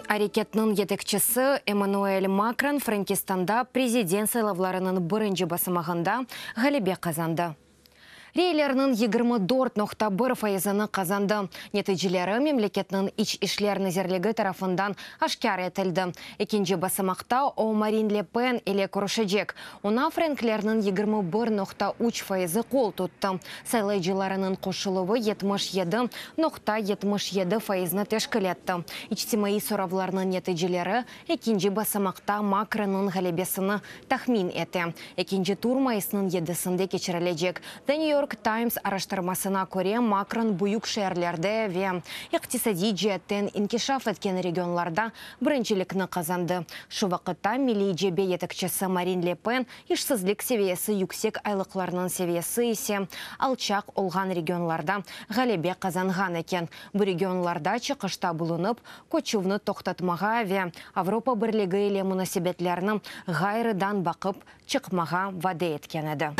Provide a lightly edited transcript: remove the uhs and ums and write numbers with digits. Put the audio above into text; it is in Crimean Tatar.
Areketniñ yetekçisi Emmanuel Makron Frenkistanda prezident saylavlarınıñ birinci basamağında ğalebe qazandı. Reylerniñ 24.1 fayızını qazandı. Neticeleri memleketniñ İç işler nazirligi tarafından aşkâr etildi. Ekinci basamaqta o Marin Le Pen ile körüşecek. Oña frenklerniñ 21.3 fayızı qol tuttı. Saylayıcılarınıñ qoşuluvı 77.77 fayıznı teşkil etti. İçtimaiy soravlarnıñ neticeleri ekinci basamaqta Makronnıñ ğalebesini tahmin ete. Ekinci tur mayısnıñ yedisinde keçirilecek. The New York Times araştırmasına köre, Makron büyük şeerlerde ve iqtisadiy ceetten inkişaf etken regionlarda birincilikni qazandı. Şu vaqıtta Milliy cebe yetekçisi Marin Le Pen işsizlik seviyesi yüksek, aylıqlarnıñ seviyesi ise alçaq olğan regionlarda ğalebe qazanğan eken. Bu regionlarda çıqışta bulunıp, köçüvni toqtatmağa ve Avropa Birligi ile munasebetlerni ğayrıdan baqıp çıqmağa vade etken edi.